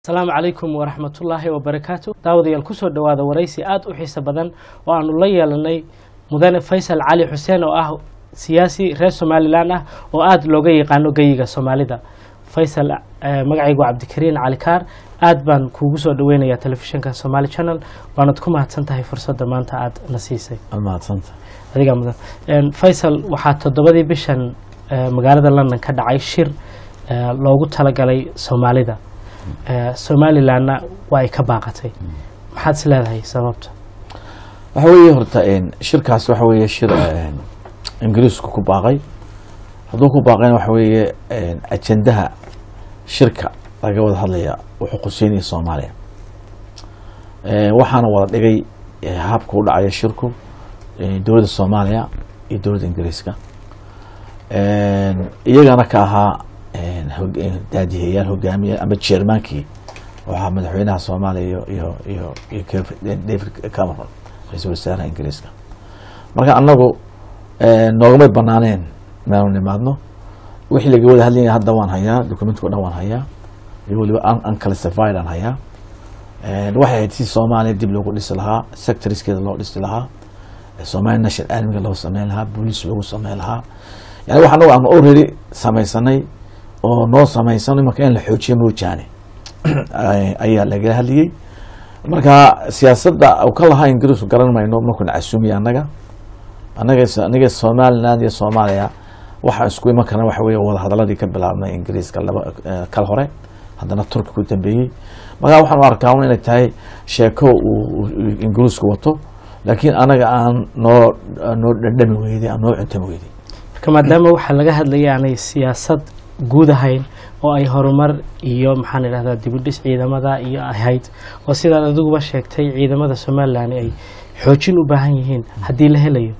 Asalaamu calaykum waraxmatullaahi wabarakaatu. Daawadayaal, kusoo dhowaada waraysi aada u xiiso badan oo aanu la yeelanay mudane Faysal Cali Xuseen, oo ah siyaasi reer Somalilan ah oo aada looga yaqaano geyiga Soomaalida. Faysal, magacaygu waa Cabdikariin Cali Kaar, aad baan kuugu soo dhaweynayaa telefishinka Somali Channel, waanad ku mahadsan tahay fursadda maanta aada na siisay. Mahadsanta. Adigaa mudan, Faysal. Waxaa 7dii bishan magaalada London ka dhacay shir loogu talagalay Soomaalida, Somalilandna waa ay ka baaqatay. Maxaad is leedahay sababta? Waxa weeye horta shirkaas waxa weeye shir Ingiriisku ku baaqay. Hadduu ku baaqayna, waxa weeye ajendaha shirka laga wada hadlaya wuxuu quseynaya Soomaaliya. Waxaana wada dhigay habka u dhacaya shirku dowladda Soomaaliya iyo dowladda Ingiriiska, iyagana ka ahaa daadihayaal, hogaamiye ama chairmankii waxaa madaxweynaha Soomaaliya iyo David Cameron, ra-iisul wasaaraha Ingiriiska. Marka anagu noogamay banaaneen meelu nimaadno. Wixii laga wada hadlayay hadda waan hayaa, documentka o dhan waan hayaa, iyo waliba unclassified aan hayaa. Waxay ahayd si Soomaaliya dib loogu dhisi lahaa, sectorskeeda loo dhisi lahaa, Somalia National Armyga loo sameyn lahaa, booliis loogu sameyn lahaa. Yani wax anagu aan already samaysanay oo noo samaysan marka in la xoojiyo moojaane ayaa lagala hadlayey. Marka siyaasadda uu ka lahaa Ingiriisku garan mayno. Markuuna casuumiya annaga Somaliland iyo Soomaaliya waxaa isku iman karna waxa weeye wada hadaladii ka bilaabmay Ingiriiska laba kal hore, haddana Turki ku dambeeyey. Marka waxaan u arkaa inay tahay sheeko uu Ingiriisku wato, laakiin anaga aan noo dhandhami weyday, aan noo cuntami weyday. Marka maadaama waxaa laga hadlaya aanay siyaasad guud ahayn oo ay horumar iyo, maxaan idhahdaa, dib u dhis ciidamada iyo ahayd, oo sidaad adiguba sheegtay ciidamada Somalilan ay xoojin u baahan yihiin haddii la helayo,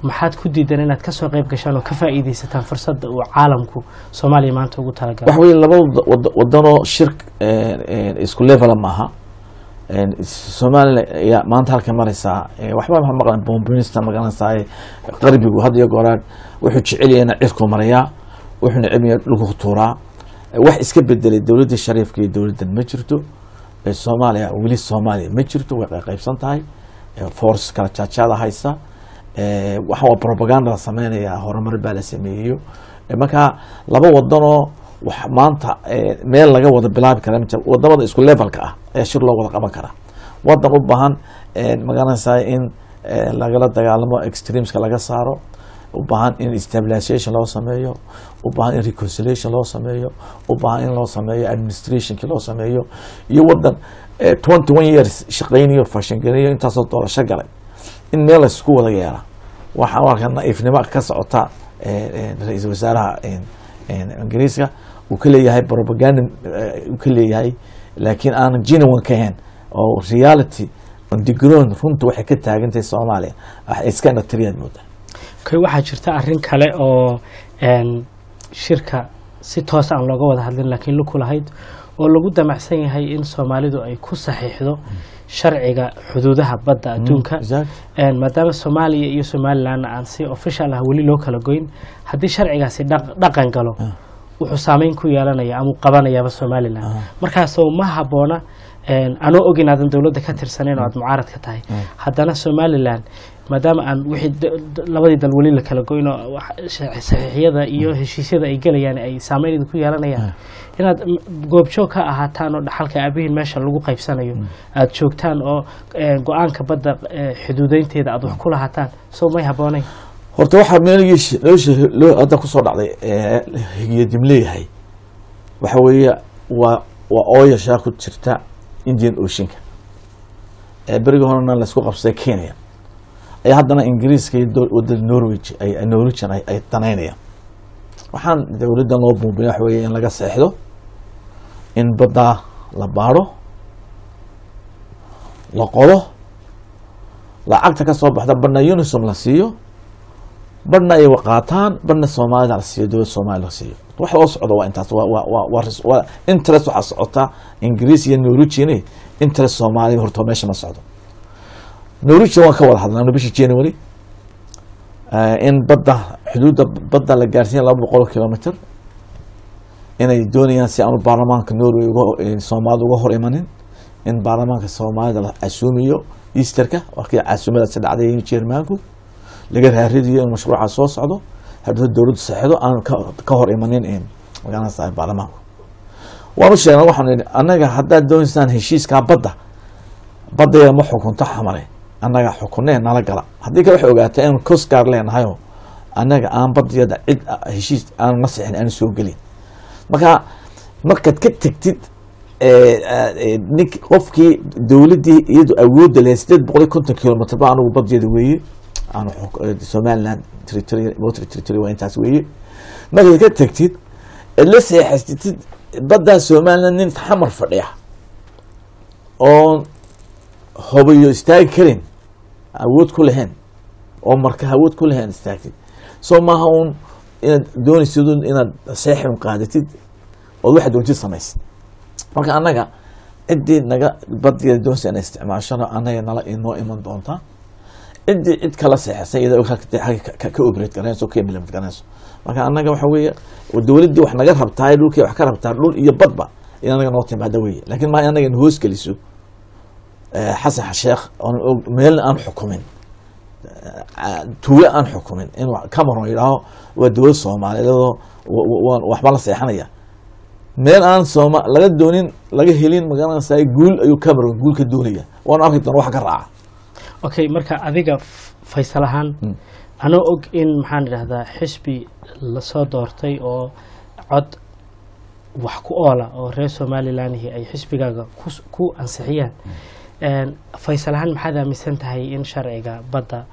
maxaad ku diidan inaad kasoo qayb gashaan oo ka faa'iidaysataan fursadda uu caalamku Soomaaliya maanta ugu talagalay? Waxa weye laba wadanoo shir isku levela maaha. Somalilan ayaa maanta halka maraysaa. Waxba ma maqlan bombinista, magaranaysaa, qarbigu had iyo gooraad wuxuu jecel yahay cirku marayaa, wuxuu neceb yahay dhulku ku tuuraa. Wax iska bedelay dowladda Shariifka iyo dowladdan ma jirto. Soomaaliya weli Soomaaliya ma jirto, way qaybsan tahay, force kala jaajaada haysa. Waxa waa propaganda la sameynaya, horumar baa la sameeyeyo. Marka laba wadanoo wax maanta meel laga wada bilaabi kara ma jiro. Wadamada isku levelka ah ayaa shir loo wada qaban karaa. Wadan u baahan, magaranaysaa, in lagala dagaalamo extremeska, laga saaro, u baahan in stabilization loo sameeyo, u baahan in reconciliation loo sameeyo, u baahan in loo sameeyo administrationki loo sameeyo, iyo wadan 21 years shaqaynayo, fashangareeyo, intaasoo doorasho galay, in meel laisku wada yeela waxaan u arkaa naiifnimo ka socota ra-iisul wasaaraha Ingiriiska uu ka leeyahay propaganda uu ka leeyahay, laakiin aanan genuine ka ahayn oo reality on the ground runta waxay ka taagantahay Soomaaliya wax iska indhatiriyaad moodaa. Okay, waxaa jirta arrin kale oo shirka si toos aan looga wada hadlin laakiin lug ku lahayd, oo lagu damacsan yahay in Soomaalidu ay ku saxiixdo sharciga xuduudaha badda adduunka. Maadaama Soomaaliya iyo Somalilandna aan si official ah weli loo kala goyn, haddii sharcigaasi dhaqan galo, wuxuu saameyn ku yeelanaya ama uu qabanayaaba Somaliland. Markaasoo ma habboona, anoo og inaadan dowladda ka tirsanayn oo aad mucaarad ka tahay, haddana Somaliland maadaama aan wixii labadii dal weli la kala goyn oo saxiixyada iyo heshiisyada ay gelayaan ay saameyn idinku yeelanayaan, inaad goobjoog ka ahaataan oo dhaxalka aabihiin meesha lagu qaybsanayo aad joogtaan oo go-aanka badda xuduudeynteeda aad wax ku lahaataan, soo may habboonayn? Horta waxaa meelgiis nolosha loo hadda kusoo dhacday higiyadim leeyahay waxa weeye waa ooyashaa ku jirta Indian Oceanka ee berigii horena laisku qabsaday Kenya, ayaa haddana Ingiriiska iyo wadada Norway ay Norwegian ay danaynayaan. Waxaan dowladdan loo buubiya waxa weeye in laga seexdo, in baddaa la baadho, la qodo, lacagta ka soo baxda badhna UNOSOM la siiyo, badhna ay qaataan, badhna Soomaalida la siiyo, dowladda Soomaaliya la siiyo. Wax loo socdo waa intaas. Waa interest. Waxaa socota Ingiriis iyo Norwegian interest. Soomaaliya horta meesha ma socdo. Norwegian waan ka wada hadlaa bishii January in badda xuduudda badda la gaarsiiya 200 kilometer. Inay doonayaan si aanu baarlamaanka Norway uga Soomaalida uga hor imanin, in baarlamaanka Soomaalida la casuumiyo Easterka, waa kii casuumadaasi dhacday, jermaanku laga raaridayo in mashruuca soo socdo haddii dowladdu saxiixdo aanu ka hor imanin in magaranaysa baarlamaanku. Waanu sheegnay, waxaanu nidhi annaga haddaad doonaysaan heshiiskaa badda, baddayda ma xukunto Xamare, annaga xukunee nala gala. Haddii kale waxay ogaataa inaan coast guard leenahayoo annaga aan badiyada cid heshiis aanu na sixin aanu soo gelin. Marka markaad ka tegtid nink qofkii dowladdii iyadu awoodda lehe 850 kilomitr ba anugu badiyada weeye aanu Somaliland territory, water territory waa intaas weeye. Markaad ka tegtid eed la seexaysatid baddaa Somaliland nin Xamar fadhiya oon hubiyo istaagi karin, awood ku lahayn oo marka awood ku lahayn istaagtid, soo maaha uun inaad doonaysid un inaad seexun qaadatid ood waxaad doontid samaysid. Marka annaga ciddii naga badiya doonaysa inay isticmaashana annaga nala inoo iman doontaa. Ciddii cid kala seexasay iyada ka operate garanayso, ka implement garanayso. Marka annaga waxa weeye dowladdii wax naga rabtaa, dhulkii wax ka rabtaa, dhul iyo badba, in annaga noo timaada weeye, laakiin maa annaga in hoos geliso Xasan Sheekh oon meelna aan xukumin, tuulo aan xukumin, in Cameron yidhaaho waa dowlad Soomaaliyeed oo waxba la seexanaya meel aan sooma laga doonin laga helin magaranaysaa guul ayuu Cameron guul ka doonaya. Waanu arki doona waxa ka raaca. Okay, marka adiga Faysal ahaan, anoo og in maxaan idhahdaa xisbi lasoo doortay oo cod wax ku oola oo reer Somalilandihi ay xisbigaaga ku ansixiyaan, Faysal ahaan maxaad aaminsan tahay? In sharciga badda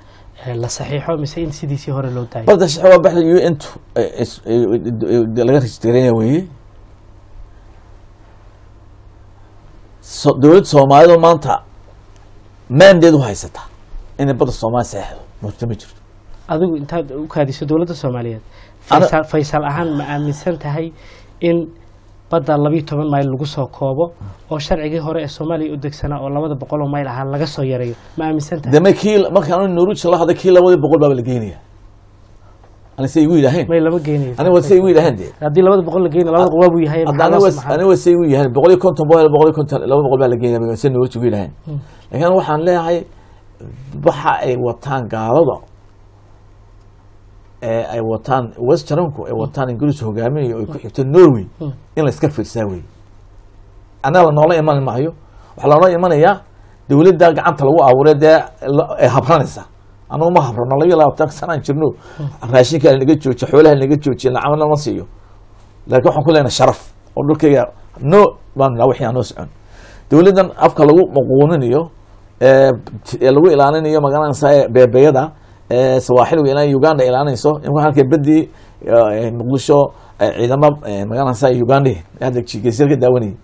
la saxiixo mise in sidiisii hore loo daayo? Badda sax waa baxda UN laga registareynaya weeye. Dowladda Soomaalida maanta mandate u haysataa inay badda Soomaaliya saxeexdo murta ma jirto. Adigu intaad u kaadiso dowladda Soomaaliyeed, Faysal ahaan ma aaminsan tahay in badda 12 mayl lagu soo koobo oo sharcigii hore ee Soomaaliya u degsanaa oo 200 oo mayl ahaa laga soo yareeyo? Ma aaminsan tahay? Deme kii markaan Norwegian la hadlay, kii 200 baaba la geynaya ani say igu yidhaaheen. May, lama geynayo. Aniga waa say igu yidhaaheen dee. Haddii 200 la geynayo, 200 waa buu yahay. Hadda aniga waa say igu yidhaaheen 150 boqol 150 200 baa la geynaya say Norwegian igu yidhaaheen, laakiin aniga waxaan leeyahay waxa ay wataan gaalada ee ay wataan westernku, ay wataan Ingiriisku hogaaminayo, ay ku xigto Norway, in la iska fiirsaa wey. Annaga lanoola iman maayo, waxaa lanoola imanayaa dowladda gacanta lagu abuuray dee ee habranaysa. Annagu ma habrano, 22 sanaan jirno, raashinka naga joojiyo, xoolaha naga joojiyo, lacagna lama siiyo, laakiin waxaan ku leenahay sharaf oo dhulkayga no baan naa wixii aan noo socon. Dowladdan afka lagu maquuninayo ee lagu ilaalinayo magaranaysa beebeyada ee sawaaxiligu ilaa Uganda ilaalinayso in halkay badii Muqdisho ciidamo magaranaysa Uganda hadda geesyada ka daawanayay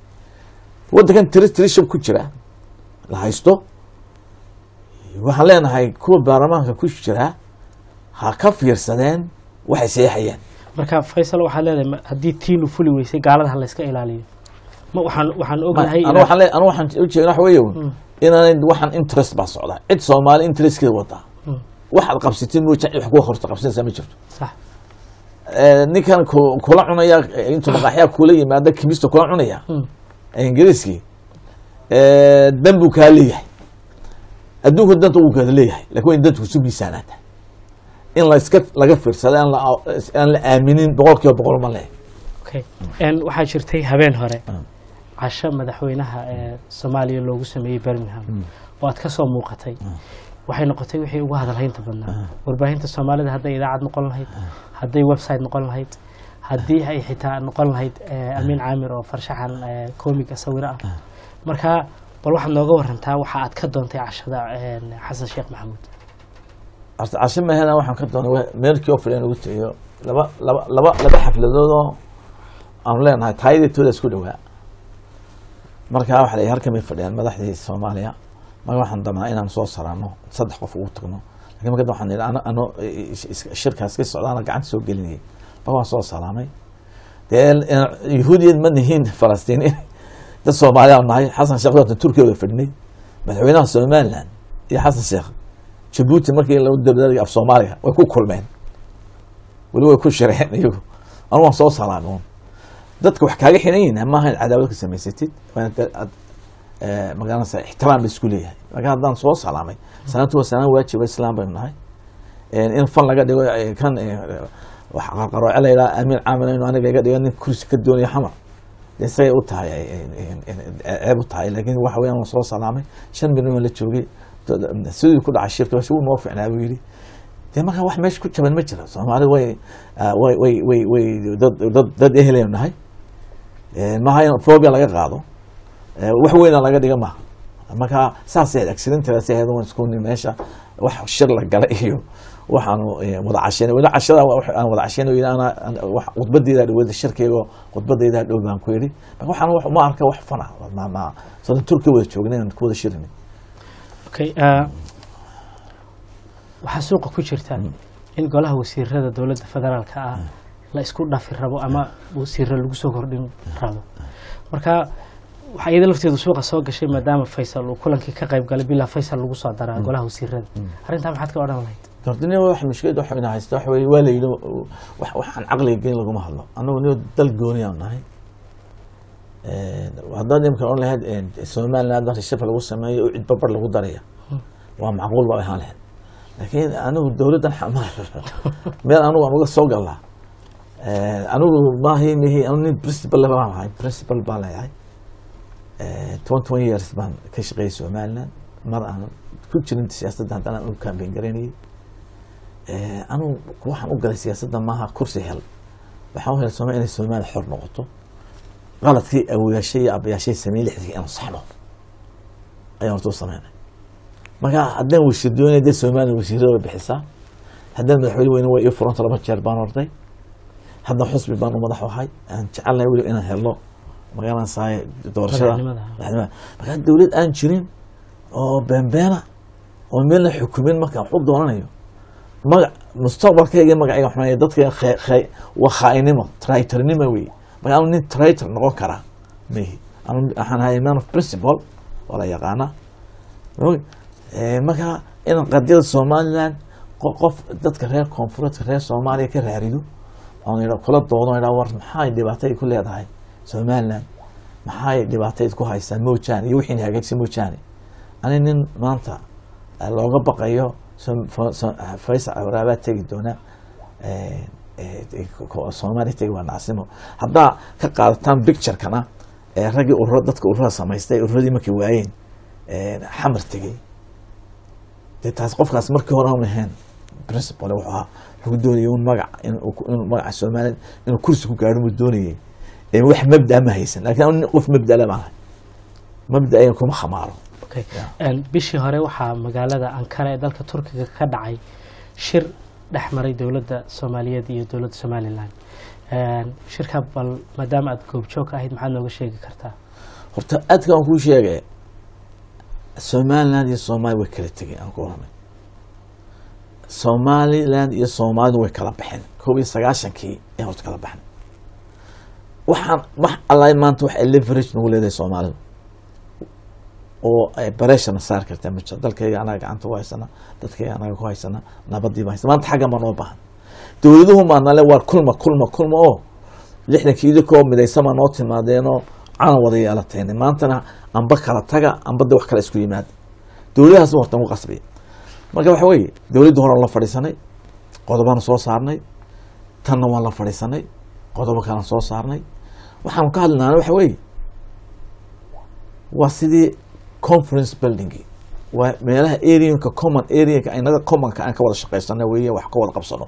waddankan territory ku jira la haysto. Waxaan leenahay kuwa baarlamaanka ku jira ha ka fiirsadeen waxay seexayaan. Marka Faysal, waxaad leedahay haddii tiinu fuli weysay gaalada ha la iska ilaaliyo? Ma waxaan ognahay anu waxaan anu waxaan ujeeda waxa weeye inaanay waxaan interest baa socda, cid Soomaali interestkeeda wadaa. Waxaad qabsatid mooja cid wax kuwa horta qabsanaysaa ma jirto. Ninkan kula cunaya intuu maqaaxyaa kula yimaada kimista kula cunaya Ingiriiskii dan buu kaa leeyahay, adduunku danta wuu kaada leeyahay, lakin waa in danta kusu miisaanaata in la iska laga fiirsada aan la aaminin 100% ma leh. Okay. Waxaa jirtay habeen hore casho madaxweynaha ee Soomaaliya loogu sameeyey Birmingham oo aad ka soo muuqatay. Waxay noqotay wixii ugu hadalhaynta badnaa warbaahinta Soomaalida, hadday idaacad noqon lahayd, hadday website noqon lahayd, haddii ay xitaa noqon lahayd Amiin Caamir oo farshaxan koomiga sawiro ah. Marka bal waxaad nooga warantaa waxa aad ka doontay cashada Xasan Sheekh Maxamuud. Horta casho mahena, waxaan ka doonay meelkii oo fadhiyan ugu tegayo laba xafladood oo aanu leenahay taayadii tooda isku dhowaa. Marka waxa la yidhi halkan bay fadhiyaan madaxdii Soomaaliya. Marka waxaan damnaa inaan soo saraano saddex qof ugu tagno, lakin marka waxaan idhi ano shirkaas ka socdaana gacanta soo gelinayay. Marka waan soo salaamay dee, Yahuudiyad ma nihiin, Falastiini, dad Soomaali aan nahay. Xasan Sheekh waatan Turkiya wada fadhinay, madaxweynaha Somaliland iyo Xasan Sheekh Jabuuti markii lagu dabdaadaya af Soomaaliga way ku kulmeen, weli way ku shireen iyagu. Anu waan soo salaamay un. Dadka wax kaaga xiran yihiin maaha in cadaawad ka samaysatid, waa inaad aad magaranaysaa ixtiraam la isku leeyahay. Marka haddaan soo salaamay, salaantu waa salaan waajiba, islaam baynu nahay. In fan laga dhigo kan wax qarqarooce la yidhaha amiin caamil inuu aniga iga dhigo nin kursi ka doonaya Xamar, dee isagay u tahay ceeb u tahay. Laakiin waxa weeyaan waan soo salaamay, 5 milyan waan la joogay. Sidii ku dhacay shirka wuu noo fiicnaa buu yidhi. Dee marka wax meesha ku jaban ma jiro. Soomaali way dad ehelaynu nahay. Maaha in phobia laga qaado, wax weyna laga dhiga maaha. Marka saasay accidentalaas ahayd. Waan isku nimi meesha, wax shir la galay iyo waxaanu wada casheynay weli cashada aan wada casheynay yidhi ana wax khudbadeyda dhawada shirkaygo khudbadeyda dhow baan ku yidhi. Marka waxaan wax uma arka wax fana ma sodan Turkiya wada joognay aan ku wada shirinay. Okay, waxaa suuqa ku jirta in golaha wasiirada dowladda federaalka ah la isku dhafi rabo ama wasiiro lagu soo kordhin rabo. Marka waxaa iyada lafteedu suuqa soo gashay, maadaama Faysal uu kulankii ka qayb galay, bilaa Faysal lagu soo daraa golaha wasiirada. Arrintaa maxaad ka odhan lahayd? Horta nin wax mushkilad waxa ina haysta waxa weeye, waa la yidhi wax waxaan caqliga gelin laguma hadlo. Annagu nin dal gooni aan nahay. Haddaad imka odhan lahayd Somaliland marka shirka lagu sameeyo oo cid babar lagu daraya, waa macquul baa ahaan lahayd. Laakiin anigu dowladdan Xamar meel anigu aan uga soo galnaa anigu maahi mihi. Anigu nin principal baan ahay, principal baan leeyahay. 21 years baan ka shaqeeyay Somaliland, mar aan ku jirin siyaasadda haddana aan u campaign garaynayay. Anigu waxaan u galay siyaasadda maaha kursi hel. Waxaan u helay Somalia inay Soomaaliya xor noqoto, qaladkii awoyaashay iyo abayaashay sameeyey 60-kii inaan saxno ayaan horta u sameynay. Marka haddaan wasiir doonaya, dee Soomaaliya wasiirada way bixisaa. Haddaan madaxweyne weyne way ii furanta, laba jeer baan orday. Hadda xusbi baan u madax ahay, aan jecelnahay weli inaan helno magaranaysaay doorashada madaxnimada. Madaxnimada. Marka dowlad aan jirin oo beenbeena oo meelna xukumin markaan wax u doonanayo, magac mustaqbalkayga magacayga xumaya dadka waa khaainimo, traitornimo wey. Marka anu nin traitor noqon karaa mihi. Anu waxaan ahay man of principle, waa la yaqaana. Marka inaan qadiyada Somaliland qof dadka reer koonfureedka, reer Soomaaliya ka raarido oon ila kula doodo idhaa war maxay dhibaato ay ku leedahay Somaliland, maxay dhibaato ku haysaa moojaane iyo wixiina hagaagsan moojaane, ani nin maanta looga baqayo Faysal Waraabaa tegi doona Soomaaliya tegi waa nacasnimo. Haddaa ka qaadataan picture-kana raggii ururo dadka ururada samaystay, ururadii markay waayeen Xamar tegey, dee taas qofkaas markii hore aan ahayn principal wuxuu ahaa, wuxuu doonayay un magac inuu magaca Soomaaliya inuu kursi ku gaadho buu doonayay. Wax mabda ma haysan. Laakiin anu qof mabda le baan ahay, mabda ayan kuma khamaaro. Okay. Bishii hore waxaa magaalada Ankara ee dalka Turkiga ka dhacay shir dhex maray dowladda Soomaaliyeed iyo dowladda Somaliland. Shirka bal maadaama aad goobjoog ka ahayd, maxaad nooga sheegi kartaa? Horta aadka aan kuu sheegay, Somaliland iyo Soomaaliya way kala tegeen aan ku oranay. Somaliland iyo Soomaalidu way kala baxeen 91-kii ay horta kala baxeen. Waxaan wax alla maanta wax ay leverage nagu leedahay Soomaalidu oo ay pressure-na saari kartaa ma jiro. Dalkayga anaga gacanta ku haysana, dadkayga anaga ku haysana, nabadii baa haysana. Maanta xaggan baa noo baahan dowladuhu maa nale waar kulma kulma kulma oo 60-kii idinkoo midaysan baa noo timaadeenoo calan wada yeelateen. Maantana amba kala taga amba de wax kale isku yimaada. Dowladahaas horta nagu qasbaya. Marka waxa weeye dowladda hore la fadhiisanay, qodobaan soo saarnay. Tanna waan la fadhiisanay, qodobo kalan soo saarnay. Waxaanu ka hadlinaana waxa weeye waa sidii conference building, waa meelaha areanka common areanka inaga commonka aan ka wada shaqaysano weeye, wax ka wada qabsano.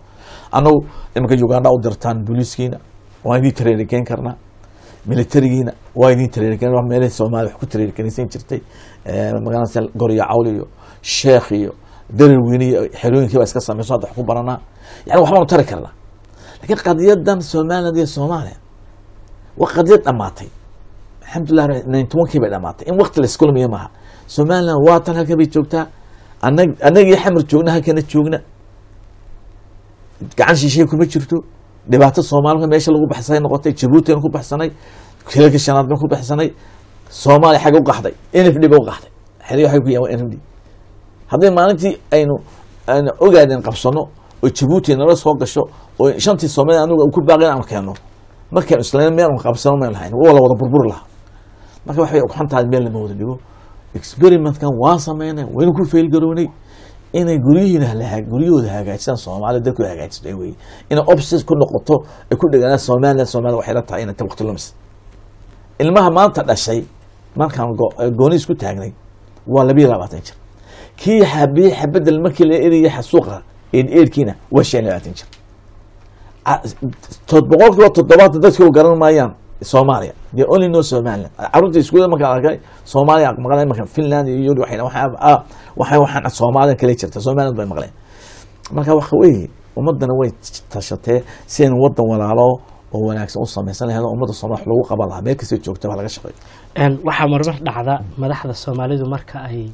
Annagu iminka Uganda u dirtaan booliiskiina waa idin tareeri geen karnaa, militarigiina waa idin tareeri keen. Waa meelihii Soomaaliya wax ku tareeri keenaysan jirtay magaalada Goryo Cawl iyo Sheekh iyo Darirweyne iyo xerooyinkii baa iska samayso. Hadda wax ku baranaa, yani waxbaanu tari karnaa. Laakiin qadiyadan Somaliland iyo Soomaaliya waa qadiyad dhamaatay, alxamdulilah, 91-kii bay dhamaatay. In waqti la isku lumiyo maaha. Somaliland waa tan halkan bay joogtaa, anagii Xamar joogna halkana joogna, gacan shisheeye kuma jirto. Dhibaato Soomaalika meesha lagu baxsanay noqotay. Jabuuti aynu ku baxsanay, kilalka shanaad baan ku baxsanay. Soomaaliya xagga u qaxday, NFD ba u qaxday, xeryo waxay ku yaan waa NFD. Haddii maalintii aynu ogaadeen qabsano oo Jabuuti nala soo gasho oo shantii Soomaaliya anigu ku baaqin aanu keeno. Markaan islayn meel qabsano meel lahayn, waa la wada burbur lahaa. Marka waxay ugxan tahay meel lama wada dhigo. Experimentkan waan sameynay, waynu ku fail garownay. Inay guryihiina guryahooda hagaajisaan, Soomaaliya dalkooda hagaajisto wey. Inay obsess ku noqoto ay ku dheganaan Somaliland, Somalia, waxay la tahay inay ta waqti lumis. Ilmaha maanta dhashay markaan gooni isku taagnay waa 22 jir. Kii xabiye xabedel markii la erayay xasuuqa eerkiina waa 25 jir. 70% dadka garan maayaan Soomaaliya, they only know Somaliland. Carruurta iskuulada markaan arkay Soomaaliya maqleen, marka Finland iyo Yurub waxay waxay waxaan Soomaaliya kale jirta, Somaliland bay maqleen. Marka waxa weeye ummadana way tashatee si aynu wadan walaalo oo wanaagsan u samaysan lahayd oo ummadda Soomaaliya wax lagu qaban lahaa meel kasta joogta wax laga shaqeeyo. Waxaa marmar dhacda madaxda Soomaalidu marka ay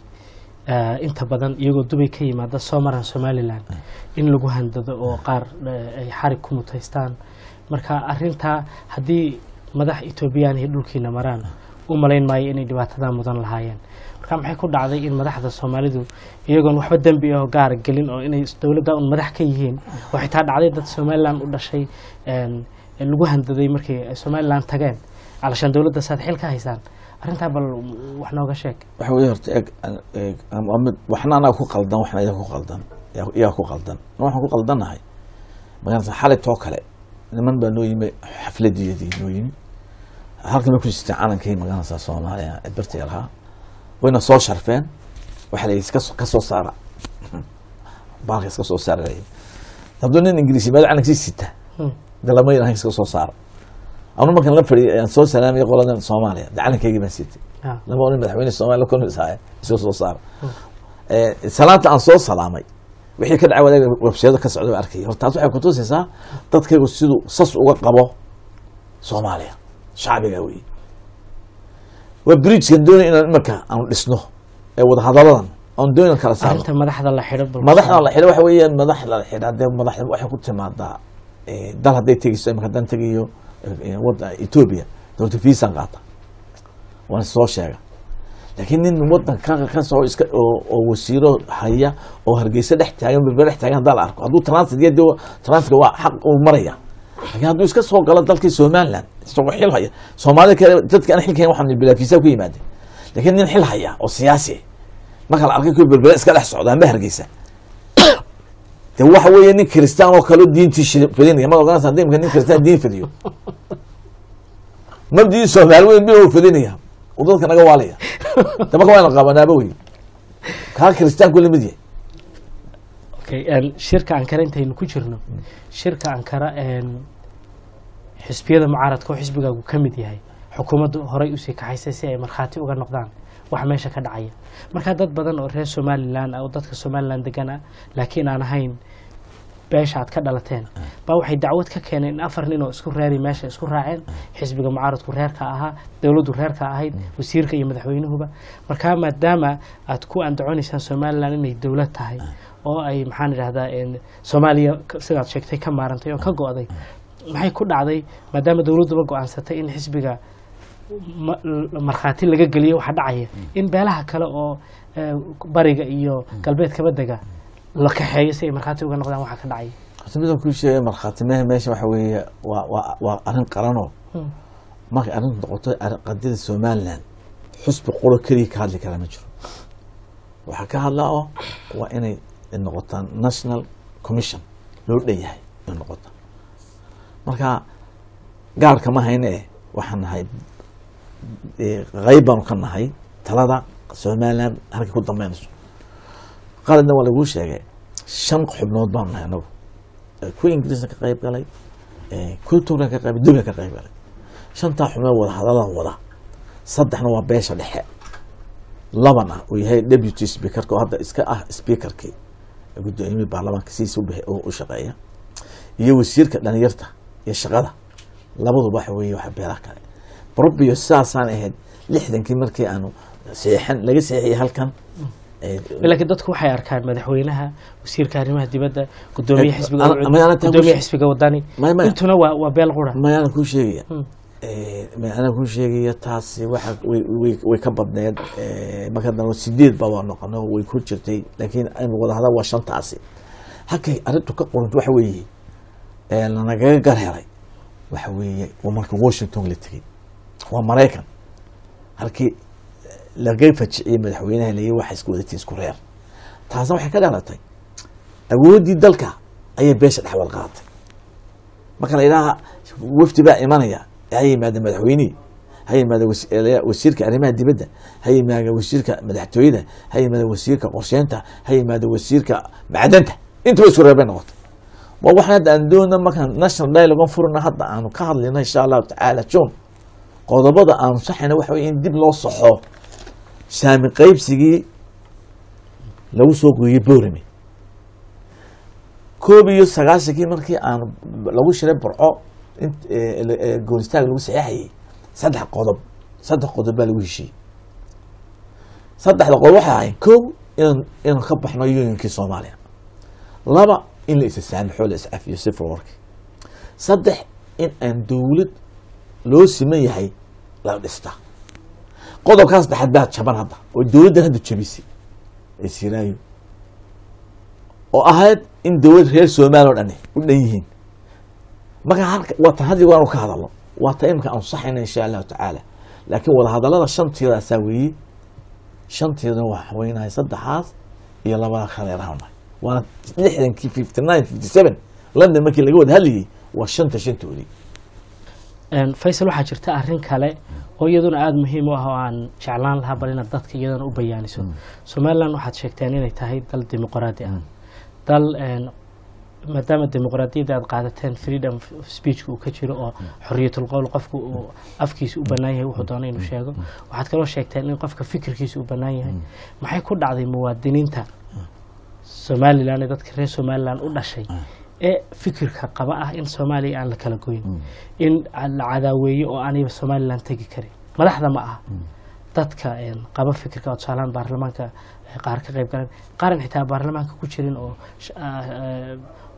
inta badan iyagoo Dubay ka yimaada soo maraan Somaliland in lagu handado oo qaar ay xarig ku mutaystaan. Marka arrintaa haddii madax Etoobiyaan iyo dhulkiina maraan, u malayn maayo inay dhibaatada mudan lahaayeen. Marka maxay ku dhacday in madaxda Soomaalidu iyagoon waxba dembi ah oo gaara gelin oo inay dowladda un madax ka yihiin, oo xitaa dhacday dad Somaliland u dhashay lagu handaday markay ay Somaliland tageen calashaan dowladda saad xil ka haysaan? Arrintaa bal wax nooga sheeg. Waxa weeye horta eeg eeg waa mid waxna anaga ku qaldan, waxna iyaga ku qaldan, iyaga ku qaldan. Waxaan ku qaldannahay magaalada xalay too kale niman baa noo yimi, xafladiyadii noo yimi, halkan bay ku jirtay calankii magaalada Soomaaliya ee birta lahaa, wayna soo sharfeen. Waxaa la yidhi iska ka soo saara baalka, iska soo saara la yidhi. Hadduu nin Ingiriisi meel calankiisa sita de lama yidhahan iska soo saara. Anu markan la fadhiyay aan soo salaamay qoladan Soomaaliya, de calankaygii baan sitay. Lama oran madaxweyne Soomaaliya la kulmisaaye iska soo saara. Salaanta aan soo salaamay wixii ka dhacay wadaag websayada ka socda baan arkay. Horta taas waxay kutusaysaa dadkaygu siduu sas uga qabo Soomaaliya shacbiga wey. Waa bridgekan doonay inaan imarka aanu dhisno ee wadahadaladan aan doonay inaan kala saarno. Arrinta madaxda la xidho bal. Madaxda la xidho waxa weeyaan madaxda la xidha dee madaxda waxay ku timaadaa dal hadday tegeyso. Imika haddaan tegayo wadda Ethiopia, dowladda viisaan qaata, waan soo sheega. Laakiin nin wadan ka soo iska oo wasiiro haya oo Hargeysa dhex taagan, Berbera dhex taagan haddaa la arko, hadduu transit iyo dee transitka waa xaq uu maraya. Laakiin hadduu iska soo galo dalkii Somaliland isagoo xil haya, Soomaalida kale dadka aan xilkayn waxaan bilaa visa ku yimaadeen. Laakiin nin xil haya oo siyaasi ah marka la arkay kuwa Berbera iska dhex socda ama Hargeysa, de waxa weeye nin kristaan oo kale oo diintii fidinaya. Ma oganaysa haddii imika nin kristaan diin fidiyo, mabdii Soomaali weyn bi uu fidinaya oo dadka naga waalaya, de marka wayna qabanaaba wey kaa kristaanku lamid yahay. Okay, shirka Ankara intaynu ku jirno, shirka Ankara xisbiyada mucaaradka oo xisbigaagu ka mid yahay xukuumaddu horay usii kaxaysay si ay markhaati uga noqdaan wax meesha ka dhacaya. Marka dad badan oo reer Somaliland ah oo dadka Somaliland degan ah laakiin aan ahayn beesha aad ka dhalateen baa waxay dacwad ka keeneen in afar nin oo isku reeri meesha isku raaceen, xisbiga mucaaradku reerka ahaa, dowladdu reerka ahayd, wasiirka iyo madaxweynuhuba. Markaa maadaama aad ku andaconaysaan Somaliland inay dowlad tahay oo ay maxaan idhahdaa Soomaaliya sidaad sheegtay ka maarantay oo ka go'day, maxay ku dhacday maadaama dowladduba go'aansatay in xisbiga markhaati laga geliyo waxa dhacaya, in beelaha kale oo bariga iyo galbeedkaba dega la kaxeeyo si ay markhaati uga noqdaan waxa ka dhacaya? Horta midaan kuu sheegay markhaati mehe meesha waxa weeye waa arrin qaranoo markay arrintu noqoto qadiyada Somaliland xusbi quro keliya ka hadli karaa ma jiro. Waxaa ka hadlaa oo waa inay noqotaan national commission loo dhan yahay inay noqota. Marka gaarka ma hayne eh, waxaan nahay qayb baanu ka nahay talada Somaliland halkay ku dambeynayso. Qaladna waa laguu sheegay, shan xubnood baanu nahay anagu. Kuwa Ingiriisna ka qayb galay, kuwa Turkiga ka qayb, Dubay ka qayb galay. Shantaa xubnood wada hadalan wada, saddexna waa beesha dhexe, labana uu yahay deputy speakerka oo hadda iska ah speakerkii guddoomiye baarlamaanka sidiisa u shaqeeya iyo wasiirka dhalinyarta iyo shaqada. Labaduba waxa weeye waxa beelaha kale probio sidaasaan ahayd 60-kii markii aanu seexan laga seexiyay halkan. Laakiin dadku waxay arkaan madaxweynaha, wasiirka arrimaha dibadda, gudoomiye xisbiga gudoomiye xisbiga Wadani, intuna waa beel qura. Mayaana kuu sheegaya, mayaana kuu sheegaya, taasi waxa way ka badneed. Marka dambe sideed baa waa noqono way ku jirtay, laakiin in wada hadal waa shantaasi. Halkay arrintu ka qoranta waxa weeye lanagaga gar helay Waxa weeye waa marka Washington la tegey, waa Maraykan, halkii laga fajiciyey madaxweynaha layi waxa isku wadatiin isku reer. Taasna waxay ka dhalatay awooddii dalka ayay beesha dhexwal qaadatay. Marka la yidhaaha wafdi baa imanaya, ha yimaada madaxweynihii, ha yimaada wasiirka arrimaha dibadda, ha yimaada wasiirka madaxtooyada, ha yimaada wasiirka qorsheynta, ha yimaada wasiirka macdanta, intaba isku reer bay noqotay. Waa waxaan hadda aan doonana markaan national dialogue furna, hadda aanu ka hadlayno insha Allahu tacaala June, qodobada aanu saxayna waxa weye in dib loo saxo saami qaybsigii lagu soo gooyey Boorame 91-kii, markii aanu lagu shiray Burco goonistaag lagu saxeexayay. Saddex qodob baa lagu heshiiyey. Saddexda qodob waxay ahayn: kow, inaan ka baxno unionkii Soomaaliya; laba, in la isa saamaxo, la iscafiyo civil warki; saddex, in aan dowlad loo siman yahay la dhistaa. Qodobkaa saddexaad baa jaban hadda oo dowladdan hadda jabisay ee Siiraayo, oo ahayd in dowlad reer Soomaaliya o dhani u dhan yihiin. Marka halka waa tan haddi waanu ka hadalno, waa ta imika aanu saxayna insha Allahu tacaala. Laakiin wadahadallada shanteedaasaa weeye, shanteeduna waa weynahay, saddexaas iyo labada kaleerahanahay, waana 60-kii, 59, 57 London markii laga wada hadlayay, waa shanta shantoodii. Faysal, waxaa jirta arrin kale oo iyaduna aada muhiim u ah oo aan jeclaan lahaa bal inaad dadka iyadana u bayaaniso. Somaliland waxaad sheegteen inay tahay dal dimuqraadi ah, dal maadaama dimuqraadiyadda aad qaadateen freedom of speechka uu ka jiro oo xoriyatul qowl, qofku uu afkiisa u bannaan yahay wuxuu doono inuu sheego. Waxaad kaloo sheegteen in qofka fikirkiisa u bannaan yahay. Maxay ku dhacday muwaadiniinta Somaliland ee dadka reer Somaliland u dhashay ee fikirka qaba ah in Soomaaliya aan la kala goyn in la cadaaweeyo oo aanayba Somaliland tegi karin? Madaxda ma aha, dadka qaba fikirka oo tusaalahaan baarlamaanka qaar ka qayb galan, qaaran xitaa baarlamaanka ku jirin, oo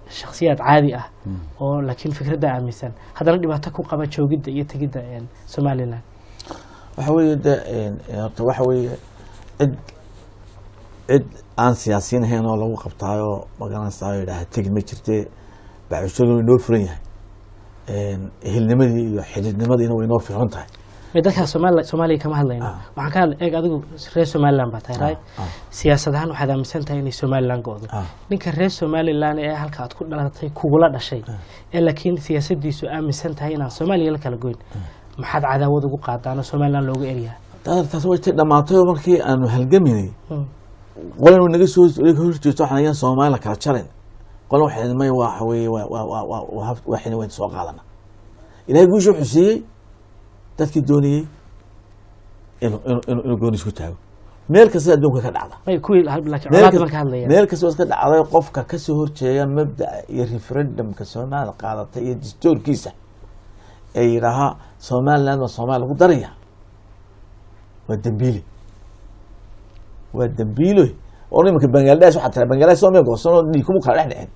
shakhsiyaad caadi ah oo laakiin fikradda aaminsan, haddana dhibaato ku qaba joogidda iyo tegidda Somaliland? Waxa weeye de horta waxa weeye cid aan siyaasiyin ahayn oo lagu qabtaayo magaranaysayo yidhaaha tegi ma jirte. Bacushadu inoo furan yahay, ehelnimadii iyo xididnimadiina way inoo fiican tahay. May, dadka Soomaaliya kama hadlayno. Waxaan ka hadlay, eeg, adigu reer Somaliland baa tahay, right? Siyaasad ahaan waxaad aaminsan tahay inay Somaliland go'do. Ninka reer Somaliland ee halka aad ku dhalatay kugula dhashay ee laakiin siyaasadiisu aaminsan tahay inaan Soomaaliya la kala goyn, maxaad cadaawad ugu qaadaan oo Somaliland looga eryaha? Taas way tay dhamaatay oo markii aanu halgaminay, qolan naga soo horjeesto waxaan ayaan Soomaali la kala jarin, qolan waxay may waxa weeye waa waxayna wayn soo qaadana. Ilaahay guusha wuxuu siiyey dadkii doonayey inuu gooni isku taago. Meel kasta adduunka ka dhacda. May, kuwii laakiin colaad baan ka hadlaya. Meel kasta iska dhacday, qofka kasoo horjeeda mabda'a iyo referendumka Soomaaliya qaadatay iyo dastuurkiisa ee yidhaahaa Somaliland waa Soomaaliya lagu daraya, waa dambiile, waa dambiilo. Oo imanka Bangladesh waxaa tira Bangladesh soo mee goosan oo dhiig kuma kala dhex dhicin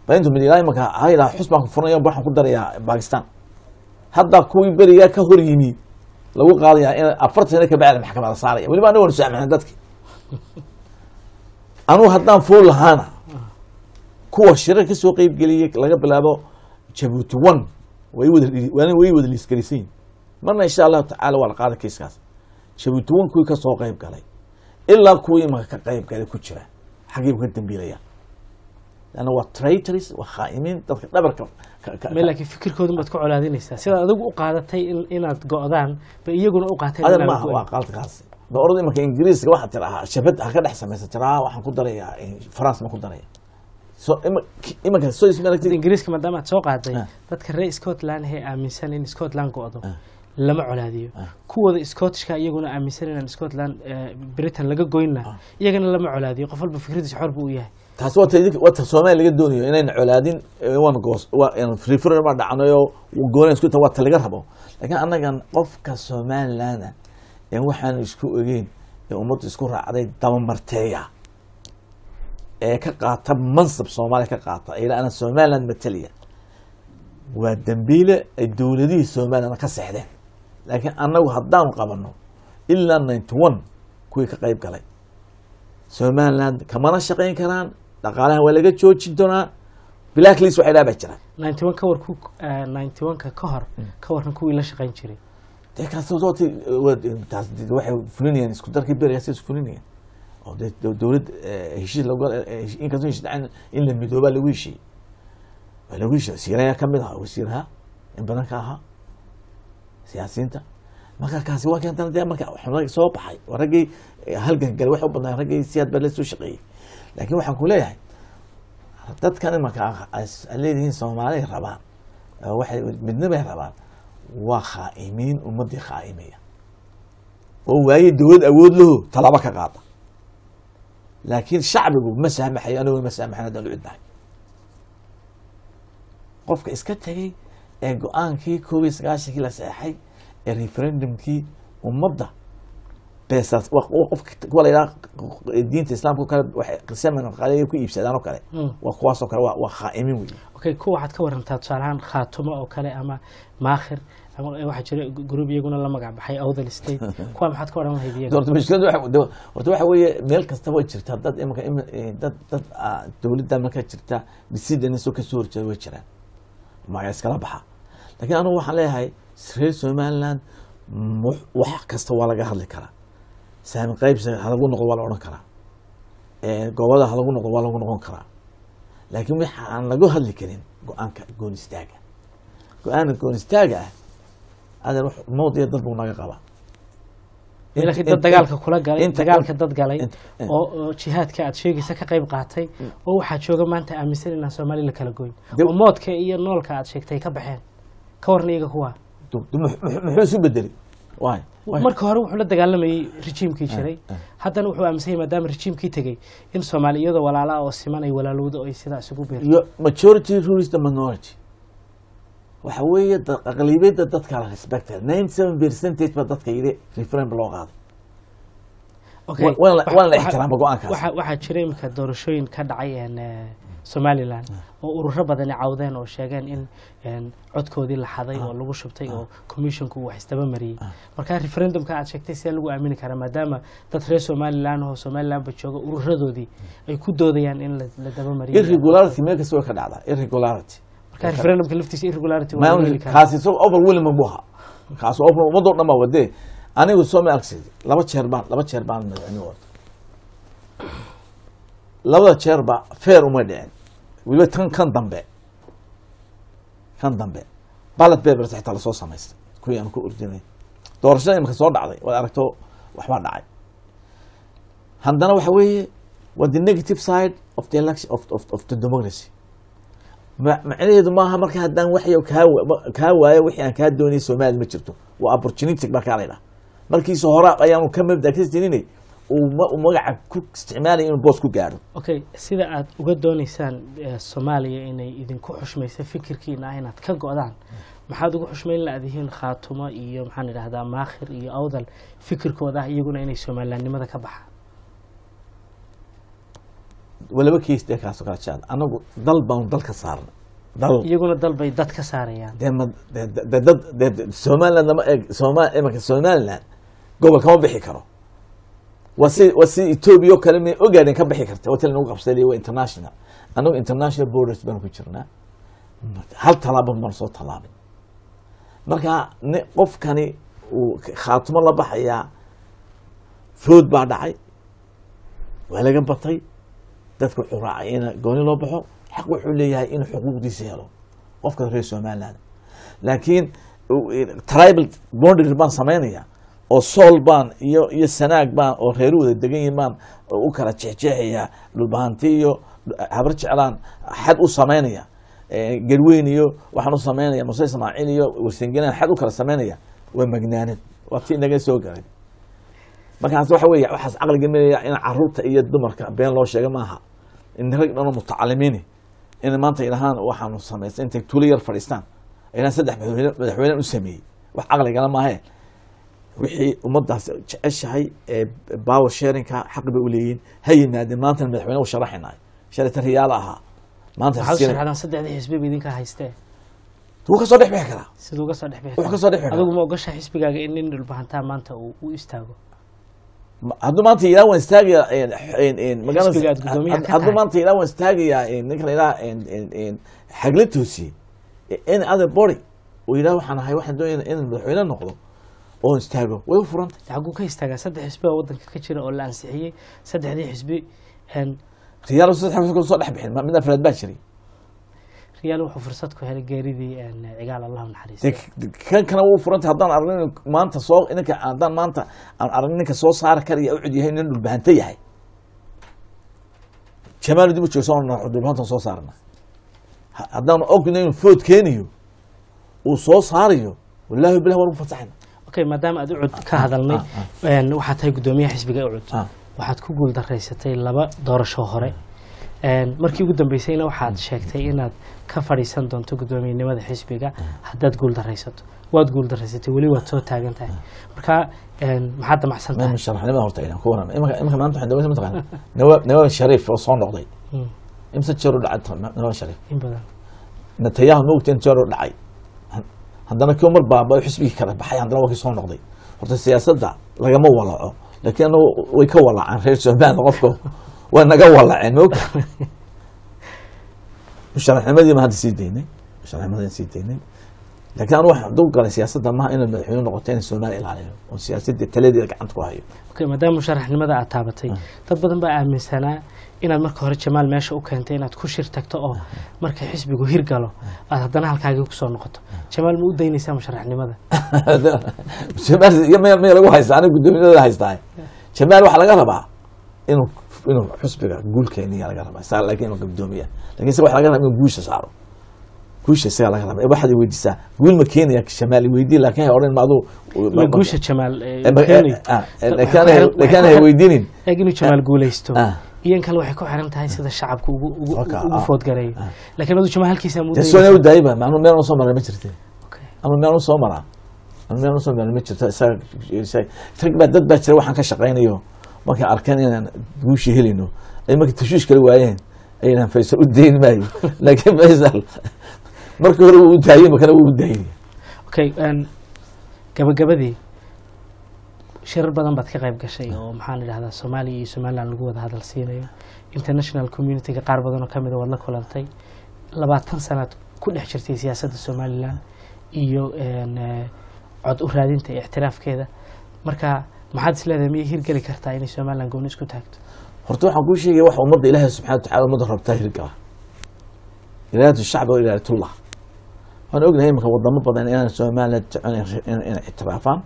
ba intuu mid ilaa imanka ha yidhaha xus baan ku furanaya, waxaan ku darayaa Pakistan. Hadda kuwii berigaa ka hor yimi lagu qaadaya in 40 sano kabacdi maxkamada saaraya. Weliba aniga waanu saamaxnay dadki. Anugu haddaan fuul lahaana kuwa shirar kasoo qeyb geliyey laga bilaabo Jabuuti one way wada liisgelisan yihin. Marna insha Allahu tacaala waa la qaada kiiskaas. Jabuuti one kuwii kasoo qeyb galay ilaa kuwii imanka ka qeyb galay ku jira xaggii ka dambiilaya, leanna waa traitors, waa khaa'imiin dadka dhabarka May, laakiin fikirkoodun baad ku colaadinaysaa. Sidaad adigu u qaadatay in inaad go'daan bay iyaguna u qaateen adan inaad maaha go'in. Waa qaladkaasi ba orod imanka Ingiriiska waxaa tirahaa shabad ha ka dhex samaysa, tiraa waxaan ku darayaa France ma ku daraya so imanka so isma Ingiriiska maadaama aad soo qaaday, dadka reer Scotland ee aaminsan in Scotland go'do lama colaadiyo. Kuwooda Scottishka iyaguna aaminsan inaan Scotland Britain laga goynna iyagana lama colaadiyo. Qof walba fikradiisa xor buu u yahay. Taasi waa ta waa ta Soomaaliya laga doonayo inayna colaadin. Waan goos waa in referendum baa dhacnayo goonaan isku ta waa ta laga rabo. Laakiin annagan qofka Somaliland ee waxaan isku ogeyn ee ummaddu isku raacday dabamarteeya ee ka qaata mansab Soomaaliya ka qaata ee ana Somaliland mataliya waa dambiile ay dowladihii Somaliland ka seexdeen. Laakiin annagu haddaanu qabano ilaa 91 kuwii ka qayb galay Somaliland kamana shaqayn karaan, dhaqaalaha waa laga joojin doonaa. Blacklist waxay dhaha baa jira. 91 ka war ku 91ka ka hor ka waran kuwii la shaqayn jiray? Dee kaas sooti taas waxay fulinayaan isku darkii berigaas isku fulinayaan oo dee dowlad heshiis lagu inkastoo heshiis dhacin in la midoobaa lagu heshiiyey, waa lagu heshiiyey. Wasiirayaa ka mid ahaa, wasiiraha in badan ka ahaa siyaasiyiinta. Marka kaasi waa keentana dee marka xubno soo baxay waa raggii halgan galay, waxay u badnaa raggii siyaad baa la soo shaqeeyey. Laakiin waxaan ku leeyahay dadkan imanka ay leedihiin Soomaaliya rabaan, waxay midnimay rabaan, waa khaa'imiin, ummaddii khaa'imaya oo waaye dowlad awood laho talaabo ka qaada. Laakiin shacbigu ma saamaxayo, anigu ma saamaxayn haddaan u cidnahay qofka iska tegay ee go-aankii 91-kii la saxeexay ee referendumkii ummadda beesaas. Waa qofka kuwa la yidhaha diinta islaamka oo kale waxay qisaman qaaliya ku iibsadaan oo kale. Waa kuwaas oo kale, waa khaa'imiin wey. Okay, kuwa waxaad ka warantaa tusaale ahaan Khaatumo oo kale ama Maakhir ama waxaa jira group iyaguna la magac baxay Awdal State, kuwa maxaad ka odhan lahayd iyaga? Horta mushkiladu horta waxa weeye meel kastaba way jirtaa dad imika dad dowladda markaa jirta dhisidana soo kasoo horjeeda way jiraan, magac iskala baxa. Laakiin anigu waxaan leeyahay reer Somaliland wax kasta waa laga hadli karaa. Saami qaybsi ha lagu noqdo waa la odhan karaa, gobolada ha lagu noqdo waa lagu noqon karaa, laakiin waxa aan lagu hadli karin go-aanka goon istaaga. Go-aanka goon istaaga ah adeer wax mowd iyo dad buu naga qabaa. Laakiin dad dagaalka kula galay, dagaalka dad galay oo jihaadka aad sheegaysa ka qayb qaatay oo waxaa jooga maanta aaminsan inaan Soomaali la kala goyn oo moodka iyo noolka aad sheegtay ka baxeen, ka warna iyaga kuwa? Muxuu isu bedelay? Waay waay. Marka hore wuxuu la dagaalamayey rejiimkii jiray, haddana wuxuu aaminsan yahay maadaama rejiimkii tegey in Soomaali iyadoo walaala ah oo siman ay walaalowda oo ay sidaa isugu biirto. Iyo majority rules the minority. Waxa weeye aqlabiyadda dadka la respected, 97% ba dadka yidhi referendum loo qaaday. Okay. Waan la ixtiraama go-aankaas. Waxaa jira iminka doorashooyin ka dhacay Somaliland oo ururo badani cawdeen oo sheegeen in codkoodii la xaday oo lagu shubtay oo commissionku uu wax isdaba mariyey. Marka referendumka aad sheegtay see lagu aamini karaa maadaama dad reer Somaliland oo Somaliland ba jooga ururadoodii ay ku doodayaan in la daba mariyey? Irregularity meel kasta way ka dhacdaa irregularity. Marka referendumka laftiisa irregularity waa lagu heli karaa. Kaasi isagoo overwhelming buu ahaa, kaasi over ummadoo dhan baa wadee. Anigu soo ma aragsid, laba jeer baan madaxweyne wada, labada jeerba fair uma dhicin. Weliba tan kan dambe ballot papers xitaa lasoo samaystay kuwii aan ku ordinay. Doorashada imika soo dhacday waad aragto, waxbaa dhacay. Haddana waxa weeye waa the negative side of the election of the democracy. Macnaheedu maaha marka haddaan waxy kaa waayo wixii aan kaa doonayay Soomaaliya ma jirto. Waa opportunistic markaa la yidhaha. Markiisa hore ayaanu ka mabda ka jirinay uu magaca ku isticmaalaya inuu boos ku gaadho. Okay, sida aad uga dooneysaan Soomaaliya inay idinku xushmayso fikirkiina ah inaad ka go'daan, maxaad ugu xushmayn laadihiin Khaatumo iyo maxaan idhahdaa Maakhir iyo Awdal fikirkooda ah iyaguna inay Somalilandnimada ka baxaan? Waa laba case dee kaasoo kala jaad. Anagu dal baanu dalka saarnay, dal. Iyaguna dal bay dad ka saarayaan. Dee ma dee dee dad dee Somaliland lama eeg. Imanka Somaliland gobol kama bixi karo. Waa si Ethiopia oo kale may ogaadeen ka bixi karta. Waa tan lagu qabsaday, waa international. Anagu international borders baanu ku jirnaa, hal tallaabo baan soo tallaabin. Marka qofkani uu Khaatumo la baxayaa, food baa dhacay, waa laga batay. Dadka wuxuu raacay in gooni loo baxo. Xaq wuxuu leeyahay inuu xuquuqdiisa helo qofka reer Somaliland. Laakiin tribal boundary baan samaynaya oo Sool baan iyo Sanaag baan oo reeru wada degan yihiin baan u kala jeexjeexaya, Dhulbahanti iyo Habar Jeclaan xad u samaynaya, Garweyn iyo waxaan u samaynaya Muse Ismaaciil iyo Warsangelaan xad u kala samaynaya, waa magnaanad, waa tii inaga soo garay. Markaas waxa weeye waxaas caqliga melaya in caruurta iyo dumarka been loo sheega maaha. In rag dhan oo mutacalimiini in maanta ilahaan waxaanu samaystay intay tuulo yar fadhiistaan inaan saddex madaxweyne u sameeyey, wax caqligala maahe. Wixii ummaddaas jeceshahay ee power sharingka xaq bay u leeyihiin, ha yimaadeen. Maantana madaxweyne u sharaxinayo, shalayta Riyaalo ahaa, maanta Waxaad u sharaxdaan saddexdii xisbi ba idinka haystee. Wuu kasoo dhex bixi karaa. Siduu uga soo dhex bixi Wuxuu kasoo dhex bixi karaa. Adigu ma ogashaa xisbigaaga in nin Dhulbahantaa maanta uu u istaago? Hadduu maanta ilaa waan istaagayaa, magaalada Xisbiga aad guddoomiyaha ka hadduu tahay. Maanta ilaa waan istaagayaa, ninka la ilaa xagla toosiye in other body uu yidhaha waxaan ahay, waxaan doonaya inaan madaxweyne noqdo oon istaago, way u furantay. Xaguu ka istaagaa? 3 xisbi oo waddanka ka jira oo la ansixiyey, saddexdii xisbi Riyaal saddex soo dhex bixin, mid afraad baa jiray. Riyaal wuxuu fursad ku helay geeridii Cigaal, Allahu naxariista. Dee kan kana wuu furantay. Haddaan aragno inuu maanta soo ninka, haddaan maanta aan aragno ninka soo saari karaya ucud yahay, nin Dhulbahante yahay, Jamaal dib u joogsan, Dhulbahantan soo saarna. Haddaan ogno inuu food keeniyo uu soo saarayo, wallahi bilah waan ugu fasaxayna. Okay, maadaama aad Ucud ka hadalnay, waxaad tahay guddoomiyaha xisbiga Ucud. Waxaad ku guuldaraysatay 2 doorasho hore. Markii ugu dambeysayna waxaad sheegtay inaad ka fadhiisan doonto guddoomiyenimada xisbiga haddaad guuldaraysato. Waad guuldaraysatay, weli waad soo taagan tahay. Marka maxaad damacsan Ma tahay? Musharaxnimada horta inaan ku warramo imika maanta waxaan dawladda mataqaana Nawaab Shariif oo soo noqday. Imse jeer u dhacay Nawaab Shariif? In badan. Netanyahu ma ogta in jeer u dhacay? Haddana kii mar baaba xisbigii kala baxay, haddana waa kii soo noqday. Horta siyaasadda lagama walaco, laakiin anagu way ka walacaan reer Somaliland, qofka waa naga walaceen, ma ogta? Musharaxnimadii ma hadda sii daynay, musharaxnimadii sii daynay, laakiin anu waxaan dul galay siyaasadda maaha inaad madaxweyne noqoto, inaan Soomaaliya ilaalino oo siyaasadda taladeeda gacanta ku hayo. Okay, maadaama musharaxnimada aad taabatay, dad badan baa aaminsanaa inaad marka hore Jamaal meesha u keentay inaad ku shir tagto oo marka xisbigu hirgalo aad haddana halkaagii kusoo noqoto. Jamaal ma u daynaysaa musharaxnimada? Jamaal iyo maya lagu haystaa, aniga guddoomiyada haystaa. Jamaal waxaa laga rabaa inuu xusbiga guul keeniya laga rabaa isaga, laakiin inuu guddoomiya, lakin isaga waxaa laga rabaa inuu guusha saaro, guusha isaga laga rabaa. Waxaad i weydiisaa guul ma keenaya Jamaal, i weydii, laakiin ha odhan ma aduu Ma guusha Jamaal keenayo? Laakiin ha weydiinin. Eeg, inuu Jamaal guuleysto iyo in kale waxay ku xiran tahay sida shacabku ugu ugu foodgareeyo, laakiin aduu Jamaal halkiisa ma u Dee soona daynaysaa? U daayba anu meel usoo maray ma jirte. Okay. Ama meel usoo maraa, ama meel usoo maray ma jirto. Isaga rag baa, dad baa jira waxaan ka shaqaynayo, markay arkeen inaan guushii helayno ay markay tashuush kala waayeen ay yidhahaan Faysal u dayn maayo, laakiin Faysal markii hore wuu u daayey, makana wuu u daayey. Okay, gabagabadii, shirar badan baad ka qayb gashay oo maxaan idhahdaa Soomaaliya iyo Somaliland lagu wada hadal siinayo. International community-ga qaar badan oo kamid a waad la kulantay. 20 sanaad ku dhex jirtay siyaasadda Somaliland iyo cod u raadinta iyo ictiraafkeeda. Marka maxaad is leedahay, miyay hirgeli kartaa inay Somaliland gooni isku taagto? Horta waxaan kuu sheegaya waxa ummadda Ilaahay subxana watacala ummadda rabtaa hirgala, iraadatu shacbi wa iraadatullah. Waan ognahay iminka wadamo badan inaan Somaliland jecel inay ictiraafaan.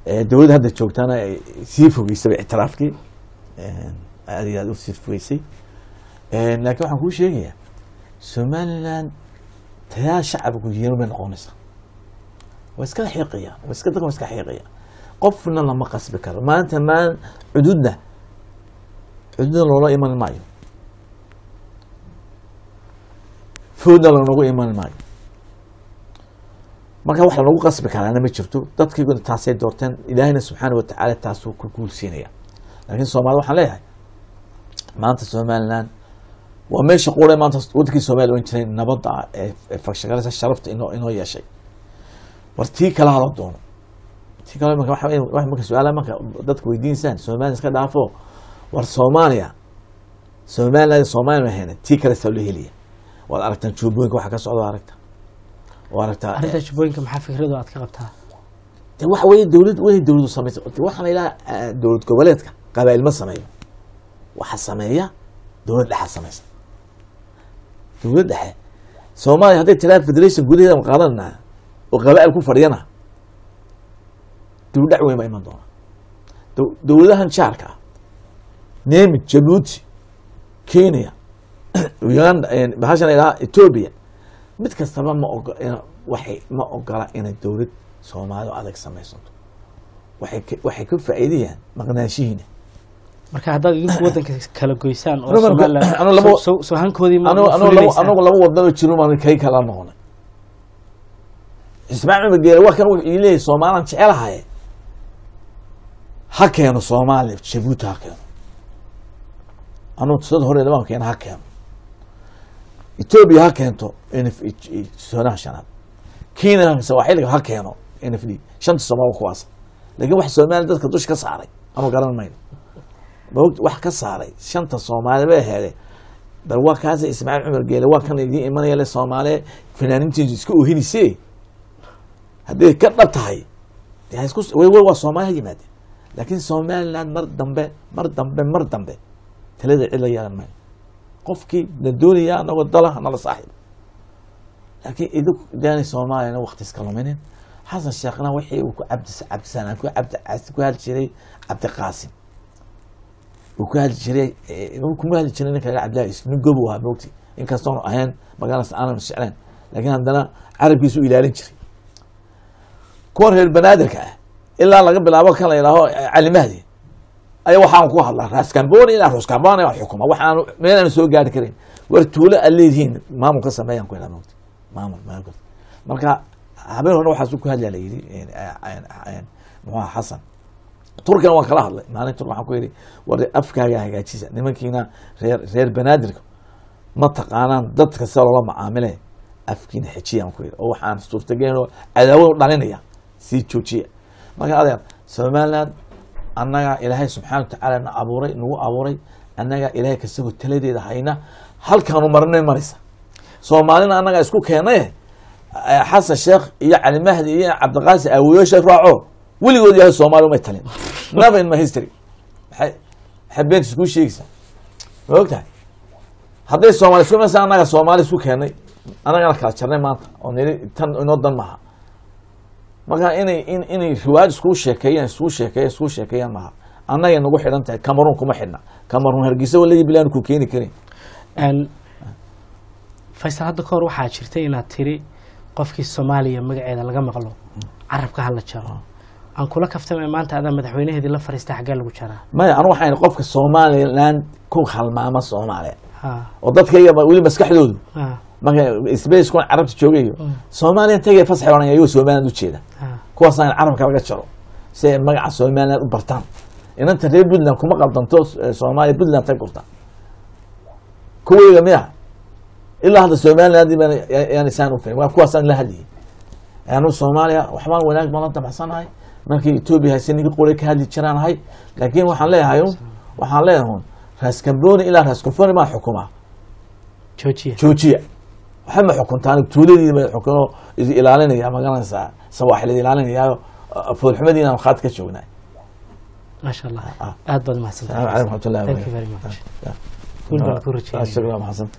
Dowladda hadda joogtaana ay sii fogeysaba ictiraafkii, aad iyo aad u sii fogeysay. Laakiin waxaan kuu sheegayaa Somaliland tayaa shacabku yeelo bay noqonaysaa. Waa iska xiiqaya, waa iska dadka waa iska xiiqaya, qofna lama qasbi karo. Maanta maan cududna loola iman maayo, foodna loonagu iman maayo. Marka wax lanagu qasbi karaana ma jirto. Dadkiiguna taasay doorteen, Ilaahayna subxaana watacaala taasuu ku guulsiinaya. Laakiin Soomaalida waxaan leeyahay, maanta Somaliland waa meesha qura maanta wadankii Soomaaliya ohan jiray nabadda ah ee fagshagaraysa sharafta inoo yeeshay. War tii kale hala doono, tii kale. Marka waxa weeye, marka su-aalaha marka dadka weydiinsaan Soomaaliya iska dhaafo, war Soomaaliya, Somaliland Soomaaliya mahayna, tii kale saa loo helaya. Waad aragtaan Jubbooyinka waxa ka socda, waa aragtaa, waa aragtaa. Arrinta Jubbooyinka maxaa fikradu aad ka qabtaa? De waxa weeye dowlad weyn dowladu samaysa. Waxaan ilaha dowlad goboleedka qabaa'il ma sameeyo, waxa sameeya dowlad dhexe samaysa. Dowlad dhexe Soomaaliya hadday tiraa federation gudaheeda ma qaadanana oo qabaa'il ku fadhiyana, dib u dhac weyn baa iman doona. Dowladahan jaarka ah, name it, Jabuuti, Kenya, Uganda, bahashan la yidhaha Ethiopia, mid kastaba ma ogo waxay ma ogola inay dowlad Soomaali oo adag samaysanto. Waxay ka faa'iidayaan maqnaanshihiina. Marka haddaad idinku waddanka kala goysaan oo Anigu Somaliland anigu soo hankoodii ma anigu ma anigu laba fulinaysaan? Anigu laba wadan oo jiro maan kay kala noqonay. Ismaaciil Cumar Geele waa kan wuxuu ii leeyahay Soomaalaan jecelahay, ha keeno Soomaaliya Jabuuti ha keeno, anugu tusada hore lama keeno, ha keeno Ethiopia, ha keento NF soonaha shanaad, Kenya sawaaxiliga ha keeno NFD, shanta Soomaali kuwaas. Laakiin wax Soomaaliya dadka dusha ka saaray. Anu garan mayno. Ma wax ka saaray shanta Soomaali bay aheede. Bal waa kaasi Ismaaciil Cumar Geele, waa kan idiin imanaya le Soomaaliya fanaaniintiisu iska oohinayse. Hadday ka dhab tahay dee ha isku way way waa Soomaali ha yimaadeen, laakiin Somaliland mar dambe, mar dambe, mar dambe talada cid la yeelan mayno. Qofkii na doonaya anagoo dala nala saaxiib, laakiin idinku daanay Soomaaliyana waqti iska luminin. Xasan Sheekhna wixii uu ku Cabdi Cabdisanaan ku Cabdi ku hadli jiray, Cabdiqaasim uu ku hadli jiray, kuma hadli jiray ninka Cabdillahi Yusuf, nin gob uu ahaa moogti, inkastoonu ahayn magaaladaas aanan jeclayn, laakiin haddana carabkiisu u ilaalin jiray. Kuwan reer Banaadirka ah ilaa laga bilaabo kan la yidhaaho Cali Mahdi ayaa waxaan ku hadlaa Raskamboni ilaa Ruskamboni waa xukuma, waxaan meel aan soo gaari karin. War tuulo aad leedihiin maamul ka sameeyaan ku ilaa moogti maamul maamul. Marka habeen horena waxaas ku hadlaa la yidhi muxuu ahaa Xasan. Turkina waan kala hadlay maalin. Turk waxaan ku yidhi, war afkaaga hagaajisa, nimankiina reer Banaadirka ma taqaanaan dadka sida loola macaamile, afkiina xejiyaan ku yidhi, oo waxaan suurtagelin oo cadaawad u dhalinaya sii joojiya. Marka adeer, Somaliland annaga Ilaahay subxaana watacaala na abuuray, nagu abuuray, annaga Ilaahay kasagoo taladeeda hayna, halkaanu marnay maraysa. Soomaalina annaga isku keenay. Xasan Sheekh iyo Cali Mahdi iyo Cabdiqaasi aawoyaasha raaco weligood yahay Soomaali umay talin, never in my history. Maxay beenta iskuu sheegaysaa? Ma ogtahay hadday Soomaali isku imanaysa? Annaga Soomaali isku keenay, annagana kala jarnay maanta oo niri tan inoo dan maaha. Marka inay in inay riwaayad iskuu sheekeeyaan, isku sheekeeyaan maaha. Annagay nagu xidhan tahay, Cameroon kuma xidhna. Cameroon Hargeysa walagi bilaan ku keeni karin. Faysal, hadda ka hor waxaa jirtay inaad tiri qofkii Soomaaliya magaceeda laga maqlo carabka hala jaro. Aan kula kaftamay, maanta adaa madaxweynaheedii la fariista, xaggee lagu jaraa? Maya, anu waxaan qofka Somaliland ku halmaama Soomaaliya oo dadkayga weli maskaxdoodu marka space kuwan carabta joogayo Soomaaliya tagay fasax oranaya iyagoo Somaliland ujeeda, kuwaasna in carabka laga jaro si ay magaca Somaliland u bartaan. Inanta reer Puntland kuma qaldanto Soomaaliya, Puntland tag gurta kuwayga miya ilaa hadda Somaliland baan yaan isaan u fahmin. Waa kuwaasaan la hadlayay. Anu Soomaaliya waxbaan wanaag baan la dambacsanahay, markii Etoobiya hayse ninkii qolay ka hadli jiraan ahay, laakiin waxaan leeyahay un, waxaan leeyahay un Raskamboni ilaa Raskamboni maa xukumaa. Joojiya, joojiya, waxba ma xukuntaan, tuuladiina ma xukuno, is ilaalinaya magaranaysaa, sawaaxilid ilaalinayaayo foolxumadiina aan khaad ka joognaa. Maasha Allah, aad baad mahadsantahay. Salaamu calaykum waraxmatullahi. Thank you very much, guul baan ku rajeynaya. Shukran, maxasan.